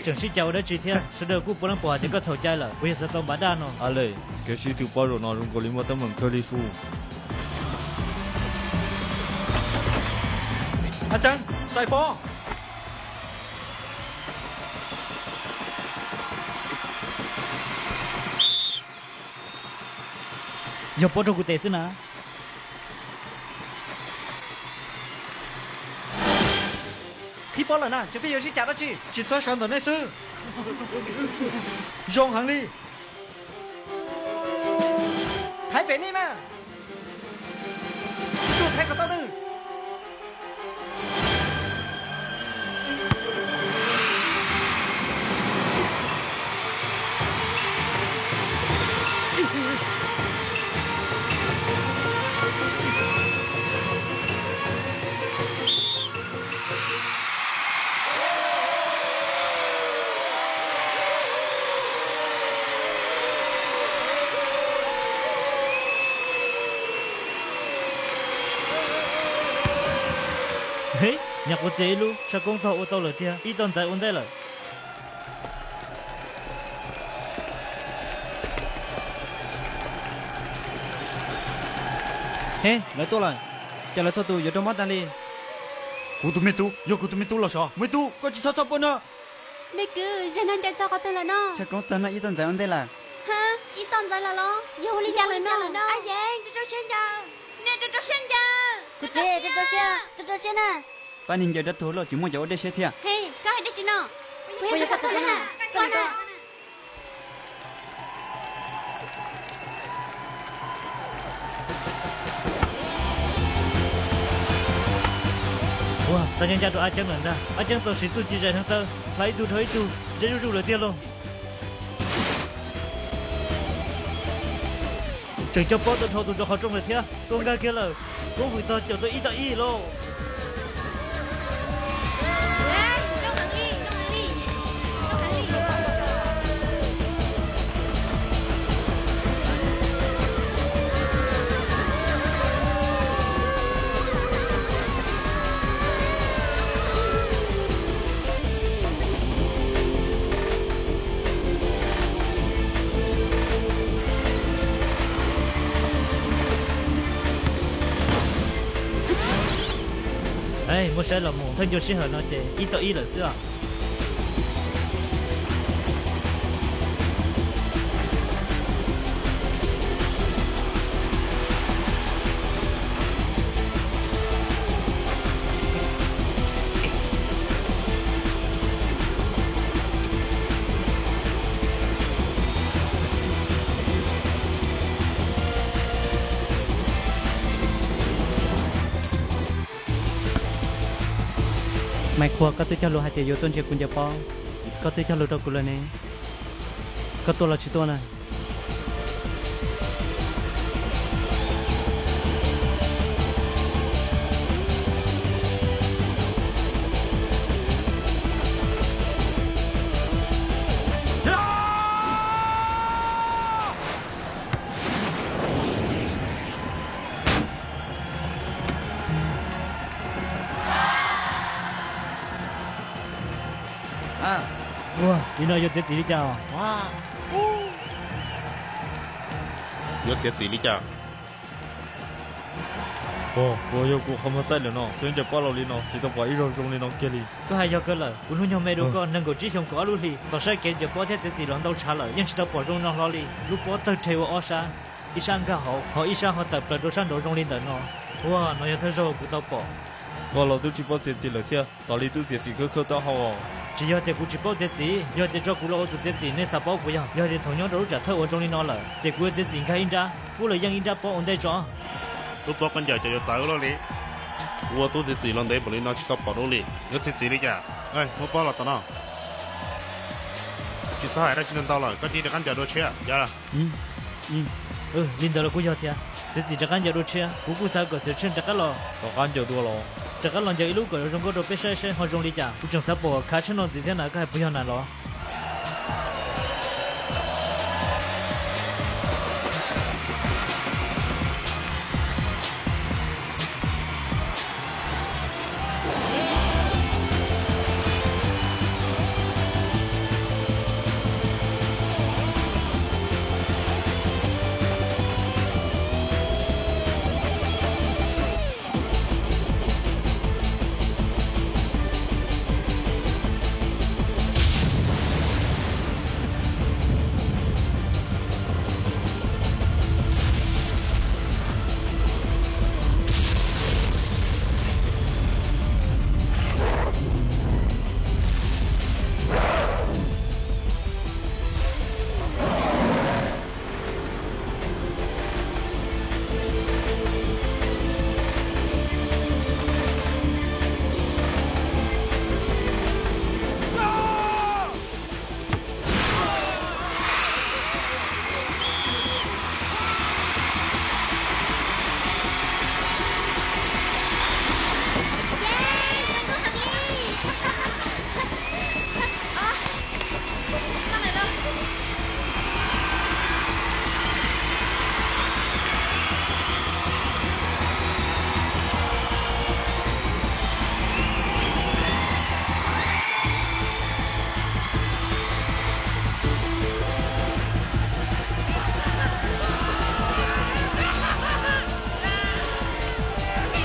Tseem sib cav ua dab tsi thiab? Sawv daws kuj puav leej pom hais tias koj txhaum cai lawm, puas yog xav tau npav daj no? A le, kev sib tw pob zaum no zoo nkaus li muaj teeb meem kawg li su. A Ceeb, txais pob. Yog pob rau kuv tes xwb na. Qhib pob lawm na, tseem pheej yuav sib cav dab tsi? Tsis txhob sawv ntawm nej xwb. Zoo heev li. Thaiv pem nej mas. Ib tug thaiv kom tau twg. He, nyuam qhuav txiav ib lub tshaj koob tog ua tau lawm tiag, ib toj ntxaiv ua ntej lawm. He, lawv tuaj lawm, cas lawv txhua tus yuav raug mob tag li. Kuv tus me tub, yog kuv tus me tub los sav, me tub, koj tsis txhob txhawj poj no. Me kwv, zaum no ncaws txog qhov twg lawm no? Tshaj koob tog noj ib toj ntxaiv ua ntej lawm. Ha, ib toj ntxaiv lawm los? Yog ua li cas lawm no? Ab yeeb, rau rau siab ncaws. Nej rau rau siab ncaws. Kuv txiv, rau rau siab, rau rau siab na. Pab neeg ncaws dab tuag loj tsis muaj cov ua dej siab thiab. He, koj hais dab tsi no? Puas yog koj tus tub na? Koj na. Ua, xa nyob ncaj rau Ab Ceeb lawm ntag. Ab Ceeb tau siv txuj ci zais hneev taw hla ib tug dhau ib tug, zeb zuj zus lawm tiag lauj. Tseem coj pob tau dhau tus rau qhov rooj lawm thiab, tuaj nkag kiag lawm. Koob hwm tog caum tau ib tau ib lauj. Muab saib los mus, thawj ncua sij hawm no ces ib tau ib lawm xwb os. Maiv Qhua, koj twb cog lus hais tias yuav tuaj ntsia kuv ncaws pob, koj twb cog lus rau kuv lawm ne, koj tuaj los tsis tuaj na? Ua li no yuav txiav txim li cas? Yuav txiav txim li cas? Puas yog kuv qhov muag txaij lawm no, xwb ncaws pob laus li no tsis tau pom ib zaug zoo li no kiag li. Koj hais yog kawg lawm, kuv hnub nyoog me dua koj nees nkaum tsib xyoos kaum ob lub hlis, tom sab kev ncaws pob thiab txiav txim los ntau tshav lawm yeej tsis tau pom zoo no hlo li. Lub pob tawg rhe ua ob sab, ib sab nkag hauv, ho ib sab ho tawm plaws rau sab nraud zoo li ntawm no. Ua, no yog thawj zaug kuv tau pom. Koj los twb tsis paub txiav txim lawm thiab, tos li twb txiav txim khawb khawb taub hau os. Tsis yog tias kuv tsis paub txiav txim, yog tias tso kuv los ua tus txiav txim nej xav paub puas yog? Yog tias thaum nyob rau lub tsam thawj uas zoo li no lawm ces kuv yuav txiav txim nkag ib nrab, pub los yeej ib nrab pob ua ntej tso. Lub pob koj ncaws cas yuav txawv luaj li. Kuv ua tub txiav txim los ntev npaum li no tsis tau pom dua li, yuav txiav txim li cas? Muab pob los tom no. Tsis txhob hais dab tsi ntau ntau lawm, koj cia li rov qab ncaws dua tshiab yog. Li ntawd los kuj yog thiab, txiav txim rov qab ncaws dua tshiab, kuv kuj xav kom Xiav Tsheej rov qab los. Rov qab ncaws dua los? Rov qab los ncaws ib lub kom zoo nkauj rau peb saib saib ho zoo li cas. Kuv tseem xav pom khav tshab no ntxiv thiab na, koj hais puas yog na los?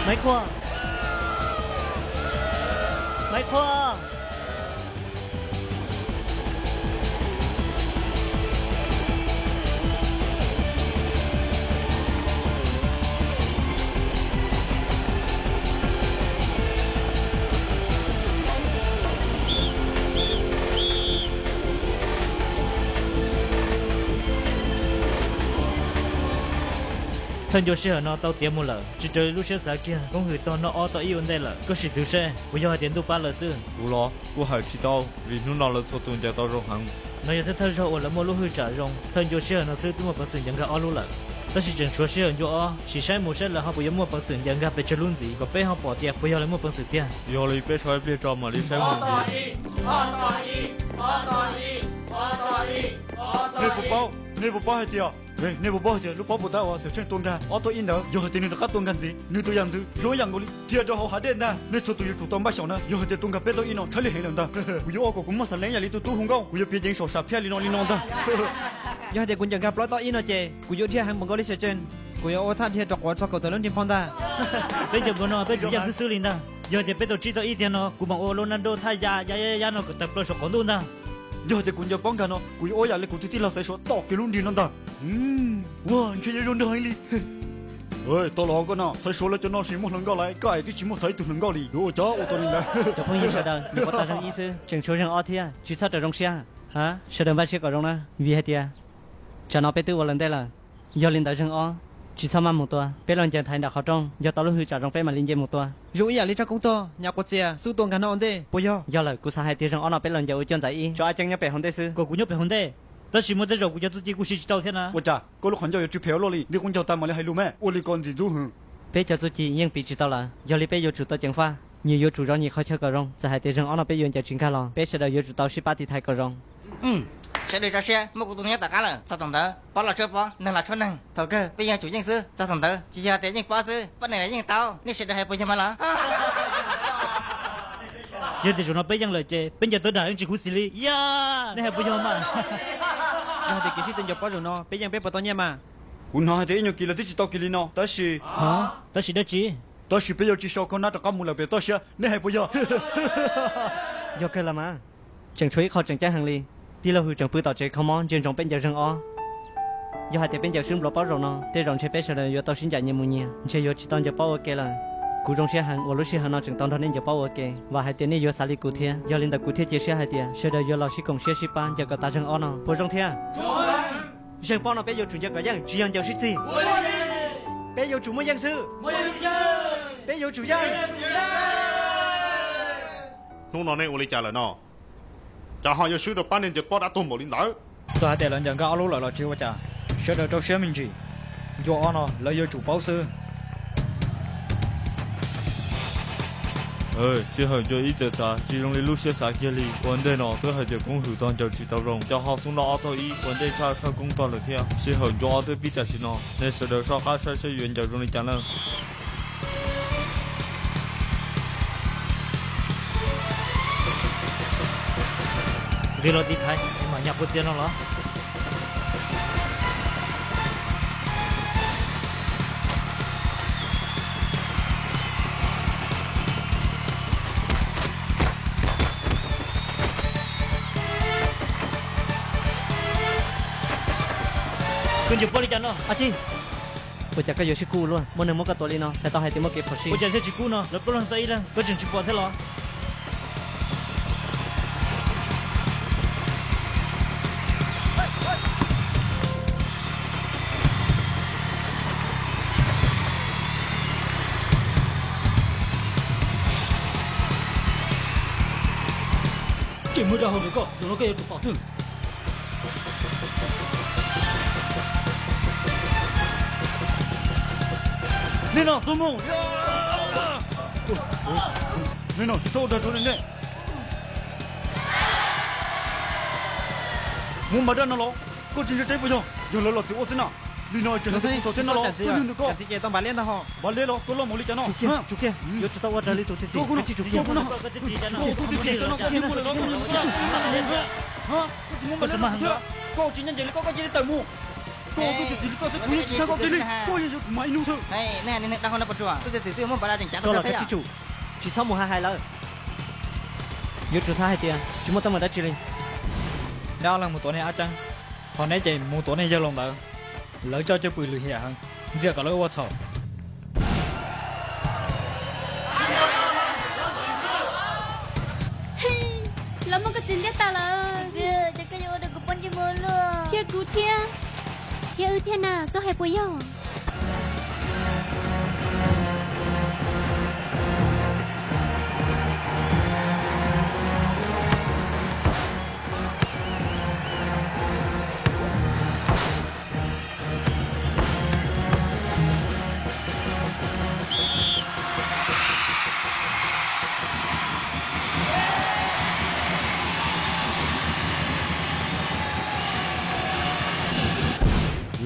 Maiv Qhua! Maiv Qhua! Thawj ncua sij hawm no tau tiav mus lawm, tsis raws li lub siab xav kiag. Koob hwm tog noj ob tog ib ua ntej lawm, koj sim twv seb puas yog hais tias ntuj pab lawv xwb. Kuv los kuj hais tsis tau, vim hnub no lawv txhua tus ncaws tau zoo heev. No yog thawj thawj zaug uas lawv muaj lub hwj tsam zoo. Thawj ncua sij hawm no xwb twb muaj peev xwm ncaws nkag ob lub lawm, tab sis tseem tshuav sij hawm ncua ob, sim saib mus saib lawv ho puas yuav muaj peev xwm ncaws nkag pes tsawg lub ntxiv kom peb ho pom tias puas yog lawv muaj peev xwm tiag. Yog li peb so ib pliag tso mam li saib mus ntxiv. Nej puas paub, nej puas paub hais tias, nej puas paub hais tias lub pob puas tab uas Xwm Tsheej tua nkag ob tuaj ib ntawd, yog hais tias nws rov qab tua nkag ntxiv, nws tus yam ntxwv zoo ib yam nkaus li dhia rau hauv hav dej ntag. Nej txhua tus yuav tsum tau npaj xyaum na, yog hais tias tua nkag peb tuaj ib no tshaj lij heev lawm ntag. Kuv yuav ua kom kuv muaj xas leeb ib yam li tus tub hu nkauj, kuv yuav piav ceev saum sam phiaj li no li no ntag. Yog hais tias kuv ncaws nkag plaub tau ib no ces kuv yuav dhia heev npaum nkaus li Xwm Tsheej, kuv yuav ua thaj dhia rov quav txog kaum tawm lub nrig phauj ntag. Peb ncaws nkaus no peb tsum yaj xwb xwb li ntag. Yog hais tias peb tau tsib tau ib tiag no kuv mam ua Ronaldo thaj ya ya ya ya no kom tawm plaws saum qaum ntuj ntag. Yog hais tias kuv ncaws pob nkag no kuv yuav ua yam li kuv tus tij laug Xaiv Suav tom kiag lub nrig no ntag. Ua ntshe yuav zoo nraug heev li. Tau los koj no, Xaiv Suav lawv cov no sim muaj hluas nkauj lawm, koj es twb tsis muaj txog ib tug hluas nkauj li, yuav ua cas ua tau li ntawd. Cov phooj ywg sawv daws, nws puas tag zeeg ob thiab, tseem tshuav zeeg ob thiab, tsis txhob rawm zoo siab. Ha, sawv daws npaj siab kom zoo na, vim hais tias tsam no peb twb ua lawv ntej lawm. Yog li ntawd zeeg ob tsis txhob maj mus tua, peb los ncaws thaiv nram qhov rooj, yog tau lub hwj tsam zoo peb mam li nce mus tua. Zoo ib yam li tsab koob tog Nyav Quav Txias xub tua nkag no ua ntej puas yog? Yog lawm, kuv xav hais tias zeeg ob no peb los ncaws ua cuaj ntxhais ib, tso A Ceeb nyob pem hauv ntej xwb, kom kuv nyob pem hauv ntej. Tab sis muaj tej zaum kuv cov txuj ci kuj siv tsis tau thiab na. Ua cas koj lub qhov ncauj yuav tsw phem ua luaj li, nws quav ncaug tas mam li hais lus me, ua li ko ntxim ntxub heev. Peb cov txuj ci yeej piv tsis tau lawm, yog li peb yuav tsum tau ceev faj. Nyias yuav tsum zov nyias qhov chaw kom zoo, txawm hais tias zeeg ob no peb yuav ncaws tsis nkag los peb sawv daws yuav tsum tau sib pab tiv thaiv kom zoo. Sawv daws tso siab, muaj kuv tus nyob tom qab lawm, txog thaum ntawd pob los tshuav pob, neeg los tshuav neeg, thaum kawg peb yeej tsum yeej xwb. Txog thaum ntawd tsis yog tias yeej pob xwb, pob neeg los yeej tau. Nej sawv daws hais puas yog mas los? Yog tias zaum no peb yeej lawm ces peb ncaws tawv dam yeej tsis khuv xim li. Ya, nej hais puas yog mas? Yog hais tias kev sib tw ncaws pob zaum no peb yeej peb puas tau nyiaj mas? Kuv hnov hais tias ib nyuag kis lawv twb tsis tau kis li no tab sis. Tab sis dab tsi? Tab sis peb yuav tsis sau khau nab rov qab mus lawm pem toj siab, nej hais puas yog? Yog kawg los mas. Tseem tshuav ib qho tseem ceeb heev li. Tij laug Hwm tseem pw tom tsev kho mob ntsia ntsoov peb ncaws zeeg ob. Yog hais tias peb ncaws swb nplua pob zaum no, tej zaum ntshe peb sawv daws yuav tau sib ncaim nyias mus nyias, ntshe yuav tsis tau ncaws pob ua ke lawm. Kuv zoo siab heev uas lub sij hawm no tseem tau nrog nej ncaws pob ua ke, vam hais tias nej yuav xav li kuv thiab. Yog li ntawd kuv thiaj cia siab hais tias sawv daws yuav los sib koom siab sib pab ncaws kom tag zeeg ob no, puas zoo thiab? Zeeg pob no peb yuav tsum ncaws kom yeej, tsis yog ncaws sib txig. Peb yuav tsum muaj yeej xwb. Peb yuav tsum yeej. Hnub no nej ua li cas lawm no? Cas ho yuav swb rau pab nej ncaws pob dab tuag npaum li ntawd? Txawm hais tias lawv ncaws nkag ob lub lawm los tsis ua cas, sawv daws rau siab me ntsis. Ncua ob no lawv yuav tsum paub xwb. Sij hawm ncua ib txawm txav tsis zoo li lub siab xav kiag li. Ua ntej no twb hais tias Koob Hwm tog ncaws tsis tau zoo, cas ho xub noj ob tag ib, ua ntej tshaj tshaj Koob tog lawm thiab. Sij hawm ncua ob twb pib tam sim no, nej sawv daws soj qab saib saib yuav ncaws zoo li cas na. Nqis los tiv thaiv mam nyas quav txias no los. Koj ncaws pob li cas no? Ab tsi, ua cas koj yuav sib kub luaj? Muaj neeg muab koj tua li no, txhais tau hais tias muaj kev phom sij. Ua cas thiaj tsis kub no? Lawv plaub leeg tau ib leeg, koj tseem tsis pom thiab los? Tsis muaj dab hau rau koj, zaum no koj yuav tsum pom xwb. Nej no, txhob mus. Nej no, tsis txhob ua dag rau nej. Muab npaj dab no los, koj tsis ntsia tseeb puas yog? Yog lawv los txwm ua xwb na. Li no tseem hais tias kuv xaus thiab no los, koj yog ntawm koj. Npaj liab los, koj loj npaum li cas no? Yuav tsum tau ua raws li tus txiv txim. Tus txiv txim cov no, tus txiv txim cov no, koj tsis muab npaj liab no thiab, koj tsis nyob ncees li koj, koj cia li tawm mus. Koj tus txiv li koj xwb kuv yeej tsis txhawj koj kiag li, koj yeej yuav tsum mas ib hnub xwb. Koj los kav tsij tsum, tsis txhob mus hais hais lawm. Yuav tsum txhob hais tias tsis muaj teeb meem dab tsi li. Neb ob leeg mus tuav niag Ab Ceeb, ho neb ces mus tuav niag yawg laus ntawd. Lawv coj cwj pwm lwm hiam heev, ntxias kom lawv ua txhaum. Los muab koj txiv ntiab tas lawm. Thiab kuv thiab. Thiab wb thiab na, koj hais puas yog?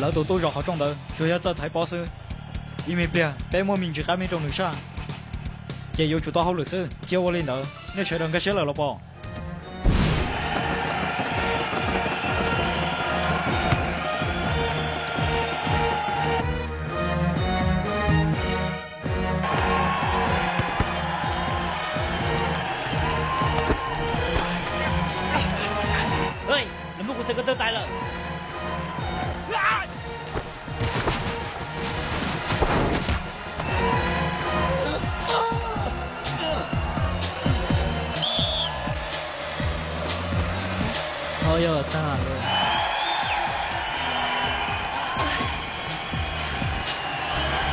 Lawv tus tub zos qhov rooj ntawd tsuas yog txawj thaiv pob xwb. Ib me pliag peb muaj me ntsis qab me rau nws saj, ces yuav tsum tau hauj lwm xwb. Cia ua li ntawd, nej sawv daws nkag siab lawm los pom. Lawv muab kuv txhais ko taw tais lawm.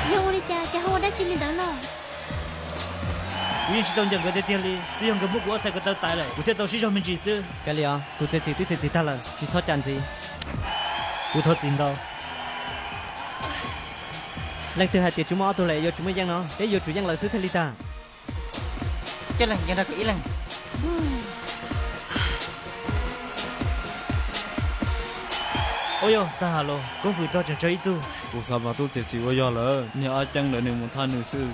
Yog ua li cas cas ho ua dab tsi li ntawd los? Kuv yeej tsis tau ncaim nkawd tiag tiag li, twb yog nkawd muab kuv ob txhais ko taw tais lawm kuv thiaj tau sib zog me ntsis xwb. Kav liam os, kuv txiav txim twb txiav txim tag lawm, tsis txhob cam ntxiv. Kuv thov txim ntau. Leej twg hais tias tsis muaj ob tug lawm yuav tsum muaj yeej no? Peb yuav tsum yeej lawv xwb thiaj li tag. Coj leej, yog nrog kuv ib leeg. Ua yog tag los, koob fwm tog tseem tsawg ib tug. Kuv xav mas tub txiav txim ua yog lawm, niag Ab Ceeb lawv nws mus thaj nws xwb.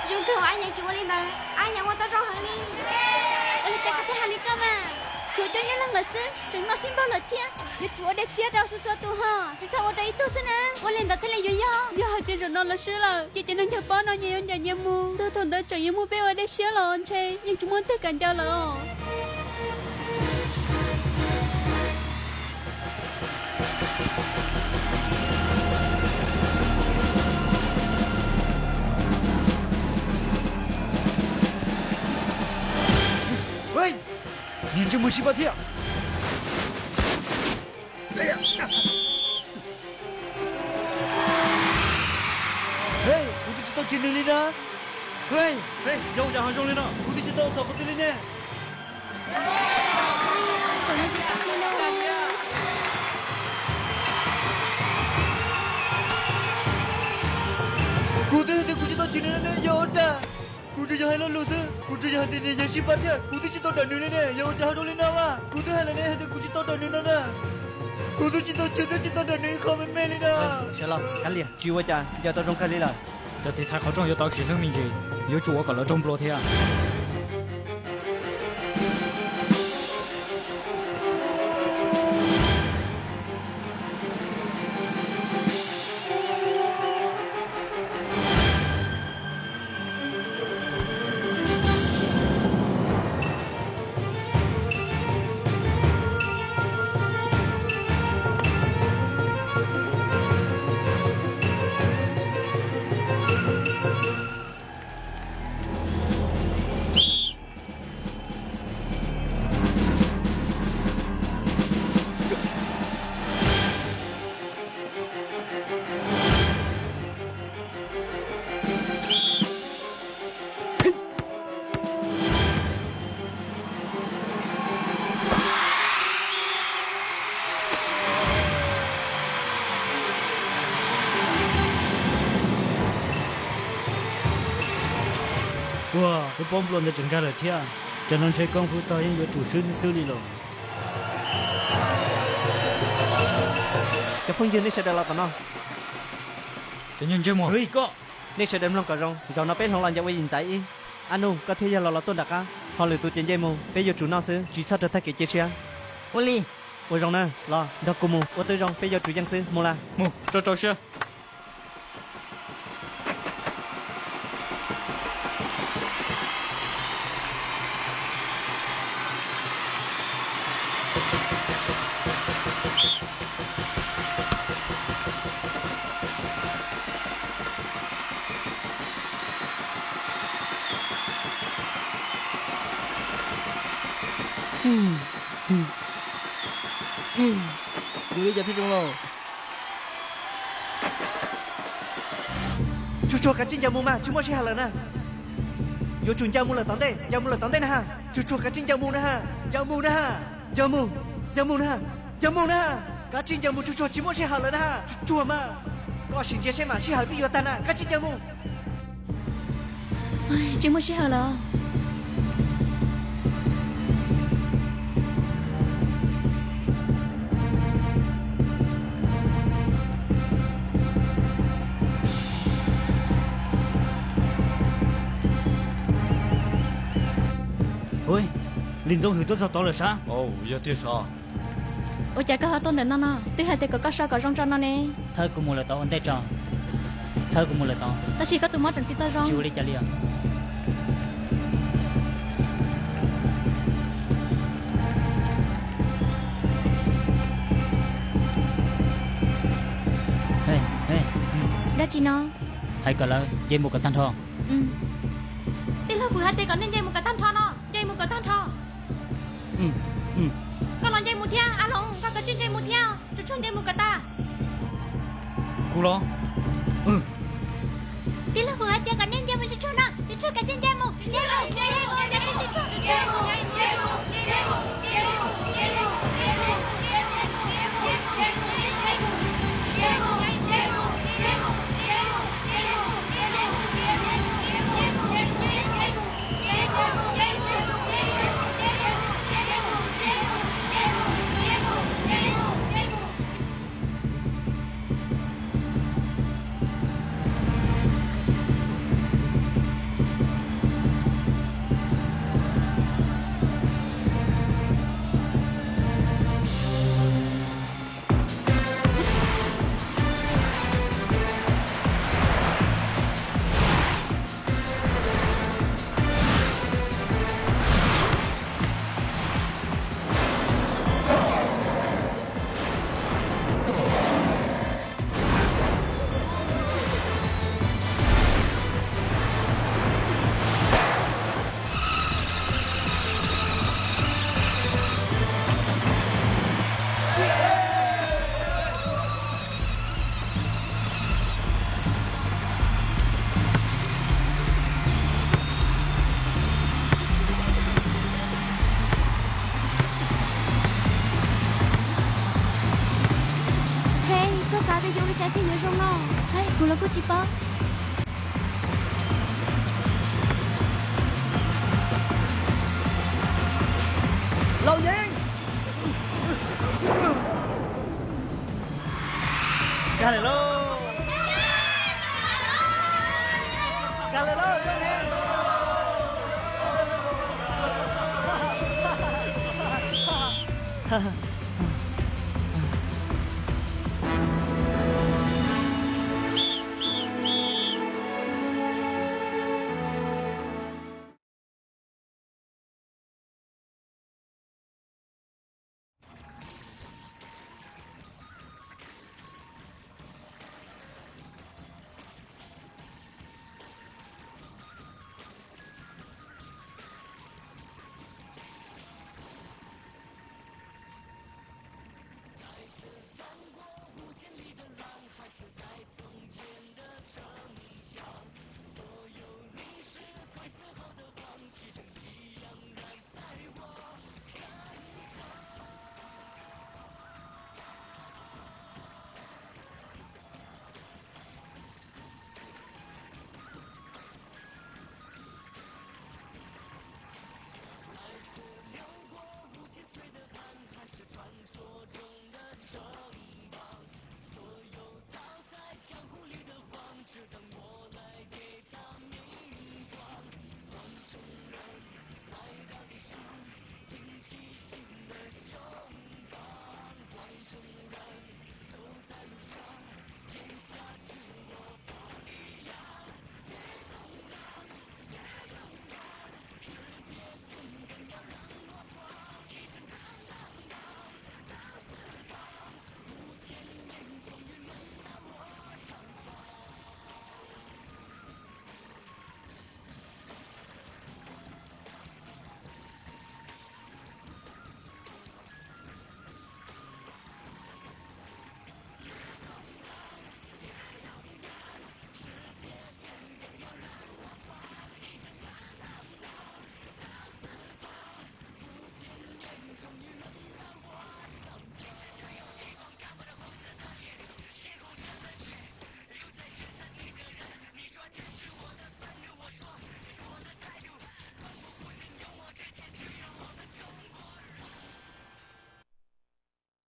Zoo kawg Ab Yeev tsis ua li ntawd, Ab Yeev ua tau zoo heev li. Ua li cas koj thiaj hais li koj mas? Tsuas coj ib leeg lawm xwb, tseem noj sib npaug lawm thiab. Yuav tsum ua dej siab rau txhua txhua tus ho, tsis txhob ua rau ib tug xwb na. Ua li ntawd thiaj li yuav yog. Yog hais tias zaum no lawv swb lawm, ces cov neeg ncaws pob no nyias yuav ncaim nyias mus. Txog thaum ntawd tseem yuav muab peb ua dej siab los ntshe yeej tsis muaj twg kam ncaws lawm os. Niag ntsej muag sib pab thiab. Kuv twb tsis tau chwv nws li na. Yog ua cas ho zoo li no? Kuv twb tsis tau txhom qhov twg li ne. Kuv twb hais tias kuv tsis tau chwv nws ne, yog ua cas? Kuv tsuas yog hais lo lus xwb, kuv tsuas yog hais tias nws yog sib pab thiab, kuv twb tsis tau dawm nws li ne, yog ua cas ho zoo li no mas? Kuv twb hais lawm ne hais tias kuv tsis tau dawm nws no na. Kuv twb tsis tau chwv thiab tsis tau dawm nws ib qho me me li na. Sawv los, kav liam, tsis ua cas, ncaws tau zoo kawg li lawm. Cov tiv thaiv qhov rooj yuav tau sim hlwb me ntsis, yuav tsum ua kom lawv raug nplua thiab. Ua, lub pob nplua ntawd tseem nkag lawm thiab. Cov no ntshe koob fwb tog yeej yuav tsum swb xwb xwb li los. Cov phooj ywg, nej sawv daws los tom no. Cov nyuag ntsej muag, nej sawv daws mloog kom zoo, zaum no peb hloov los ncaws ua yim ntxaiv ib. Ab Nuj, koj thiaj yog los los tuaj nram qab, ho lwm tus ces nce mus, peb yuav tsum noj xwb, tsis txhob raug tag kev cia siab. Ua li, ua zoo na, los nrog kuv mus ua twb zoo, peb yuav tsum yeej xwb, mus las. Mus, rau rau siab. Yuav li cas thiaj zoo lauj? Tsuag tsuag kav tsij ncaws mus mas, tsis muaj sij hawm lawm na. Yuav tsum ncaws mus lawm tom ntej, ncaws mus lawm tom ntej na ha. Tsuag tsuag kav tsij ncaws mus na ha, ncaws mus na ha, ncaws mus, ncaws mus na ha, ncaws mus na ha. Kav tsij ncaws mus tsuag tsuag, tsis muaj sij hawm lawm na ha. Tsuag tsuag mas, koj sim ntsia seb mas sij hawm twb yuav tag na, kav tsij ncaws mus. Tsis muaj sij hawm lawm. Ua li Ntxoov Hwm tuaj txog tod lawm sav. Yog tiag sav. Ua cas koj ho tuaj ntawm no no? Twb hais tias kom koj so kom zoo tso no ne. Thawb kuv mus lawm tod ua ntej tso. Thawb kuv mus lawm tod. Tab sis koj tus mob tseem tsis tau zoo. Tsis ua li cas li os. Dab tsi no? Hais kom lawv nce mus kom tag nrho. Tij laug Fwm hais tias kom nej nce mus kom tag nrho no, nce mus kom tag nrho. Koj los nce mus thiab, Ab Loos, koj kav tsij nce mus thiab, tsuag tsuag nce mus kom tag. Kuv los. Tij laug Fwm hais tias kom nej nce mus tsuag tsuag no, tsuag tsuag kav tsij nce mus, nce mus, nce mus, nce mus, nce mus, nce mus. Hej, koj xav tias yuav ua li cas thiaj yuav zoo no? Hej, kuv los kuj tsis paub. Laus Yeeb! Kag lawm lauj! Kag lawm lauj!